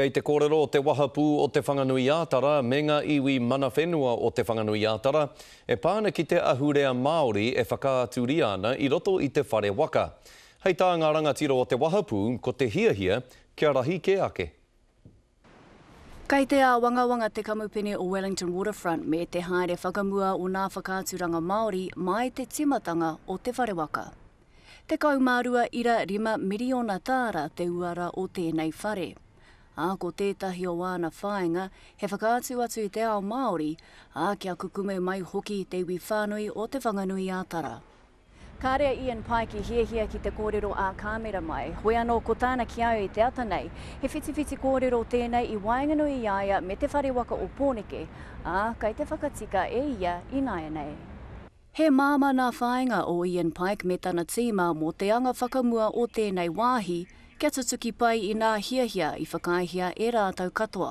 Kei te kōrero te wahapū o Te Whanganui-ā-Tara me ngā iwi mana whenua o Te Whanganui-ā-Tara e pā ana ki te ahurea Māori e whakaaturia ana i roto i te whare waka. Hei tā ngā rangatira o te wahapū, ko te hiahia kia rahi kē ake. Kei te āwangawanga te kamupene o Wellington Waterfront me te haere whakamua o nā whakaaturanga Māori mai te timatanga o te whare waka. 12 ira 5 miriona tāra te uara o tēnei whare. Ā, ko tētahi o āna whāinga he whakaatu atu i te ao Māori, ā, kia kukume mai hoki te iwi whānui o Te Whanganui-ā-Tara. Kāre a Ian Pike i hiahia ki te kōrero ā-kāmera mai, hoi anō ko tāna ki au i te ata nei, he whitiwhiti kōrero tēnei i waenganui i a ia me te whare waka o Pōneke, ā, kei te whakatika e ia ināianei. He māmā nā whāinga o Ian Pike me tana tīma mō te anga whakamua o tēnei wāhi kia tutuki pai i nā hiahia i whakaaehia e rātou katoa.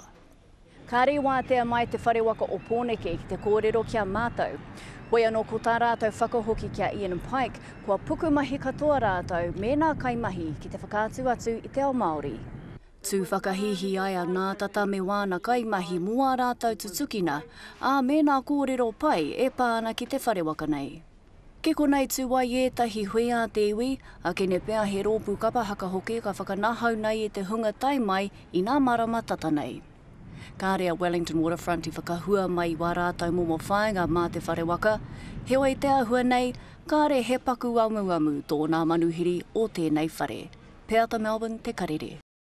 Kāre i wātea mai te whare waka o Pōneke ki te kōrero ki a mātou. Hoi anō ko tā rātou whakahoki ki a Ian Pike, kua pukumahi katoa rātou me nā kaimahi ki te whakaatu atu i te ao Māori. Tū whakahīhī ai a Ngātata me wāna kaimahi mō ā rātou tutukina, ā, me nā kōrero pai e pā ana ki te whare waka nei. Ki konei tū ai ētahi hui a te iwi, akene pea he rōpū kapa haka hoki ka whakanahau nei i te hunga tae mai i nā marama tata nei. Kāre a Wellington Waterfront i whakahua mai i wā rātou momo whāinga mā te whare waka, heoi te āhua nei, kāre he paku amuamu tō nā manuhiri o tēnei whare. Peata Melbourne Te Karere.